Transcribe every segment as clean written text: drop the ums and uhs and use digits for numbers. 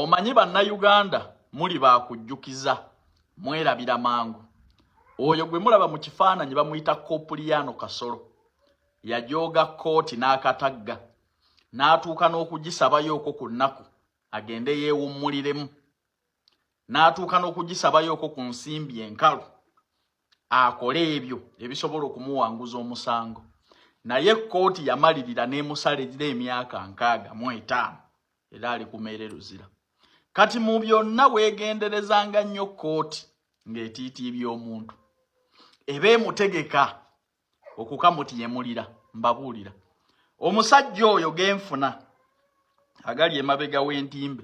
Omanyi Bannayuganda muli bakujjukiza, mwerabira mangu. Oyo gwe mulaba mu kifaananyi bamuyita Kopuliyaano Kasolo. Yajooga kkooti n'akatagga n'atuuka n'okugisabayo okwo ku nnaku agende yeewummuliremu, n'atuuka n'okugisabayo okwo ku nsimbi enkalu akole ebyo ebisobola okumuwanguza omusango, naye kkooti yamalirira n'emusalirira emyaka 65 era ali ku meere luzira. Kati mu byonna weegenderezanga nnyo kkooti ng'etiitiibya omuntu eba emutegeka okukamutiyemulira. Mbabuulira, omusajja oyo genfuna agali emabega w'entimbe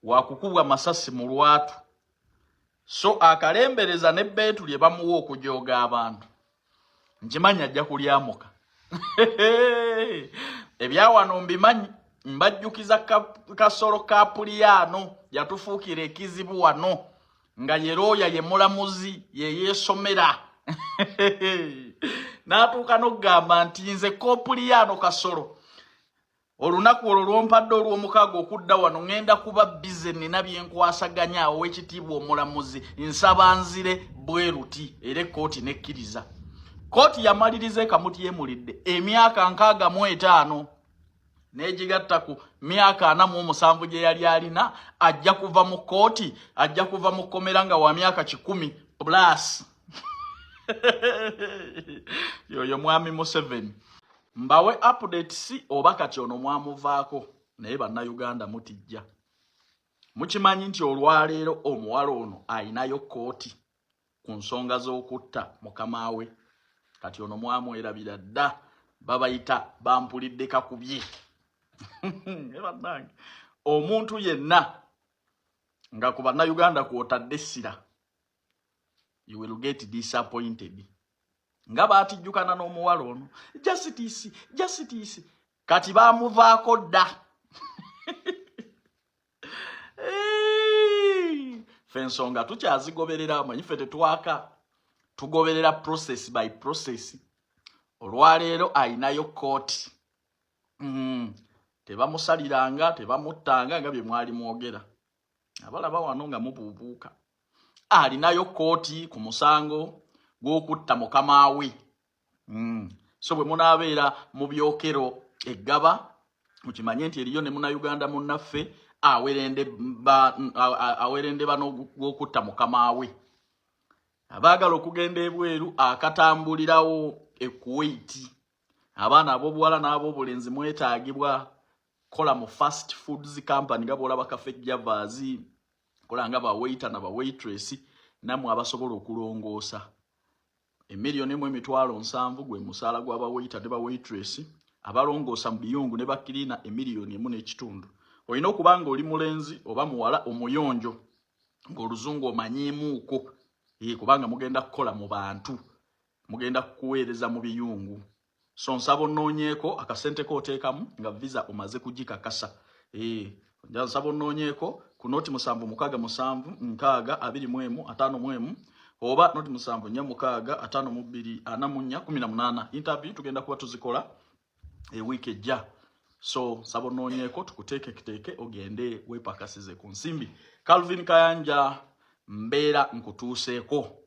wakukubwa masasi mu lwatu. So akalembereza n'ebbeetu lye bamuwa okujooga abantu, nkimanyi ajja kulyamuka. Ebyawano mbimanyi. Mbajjukiza Kasolo ka Puliyaano yatufuukira ekizibu wano nga ye looya, ye mulamuzi, ye yeesomera n'atuuka n'okugamba nti, "Nze Kopuliyaano Kasolo, olunaku olwo lwompadde olw'omukaaga okudda wano ŋŋenda kuba busy, nina byenkwasaganya awo. Ow'ekitiibwa omulamuzi, nsaba nzire bwe ruti." Era ekkooti nekkiriza. Kkooti yamaliriza ekamutyemulidde emyaka 65 n'egigatta ku myaka 47 gye yali alina. Ajja kuva mu kkooti, ajja kuva mu kkomera nga wa myaka 100 plus. Yoyo mwami Museveni. Mbawe updates oba kati ono mwamuvaako, naye Bannayuganda mutijja mukimanyi nti olwaleero omuwala ono ayinayo kkooti ku nsonga z'okutta mukama we. Kati ono mwamwerabira dda, babayita bampulidde kakubye. Bannange, omuntu yenna nga ku Bannayuganda kwotadde essira, you will get disappointed. Nga baatijjukana n'omuwala ono, justice, justice, kati bamuvaako dda. Ffe ensonga tukyazigoberera, amanyi ffe tetwaka, tugoberera process by process. Olwaleero ayinayo kooti. Tebamusaliranga, tebamuttanga nga bye mwali mwogera. Abalaba wano nga mubuubuuka, alinayo kooti ku musango gw'okutta mukama we. So bwe munaabeera mu byokero eggaba, mukimanye nti eriyo ne Munnayuganda munnaffe awerende bano gw'okutta mukama we. Abaagala okugenda ebweru, akatambulirawo e Kuwait, abaana ab'obuwala n'ab'obulenzi, mwetaagibwa kola mu fast foods company nga bwolaba Cafe Javas, kola nga ba waiter na ba waitress, nammwe abasobola okulongoosa. 1 700 000 gwe musaala gw'aba waiter ne ba waitress, abalongoosa mu biyungu ne bakirina 1.5 million. Olina okuba nga oli mulenzi oba muwala omuyonjo ng'oluzungu omanyiimuuko, kubanga mugenda kukola mu bantu, mugenda kuweereza mu biyungu. So nsaba onnoonyeeko akasente kooteekamu nga visa omaze kugikakasa. Nsaba onnoonyeeko ku 076 762 51 oba 074 652 44 18. Interview tugenda kuba tuzikola ewiiki ejja, so nsaba onnoonyeeko tukuteeketeeke ogende weepakasize ku nsimbi. Calvin Kayanja, mbeera nkutuuseeko.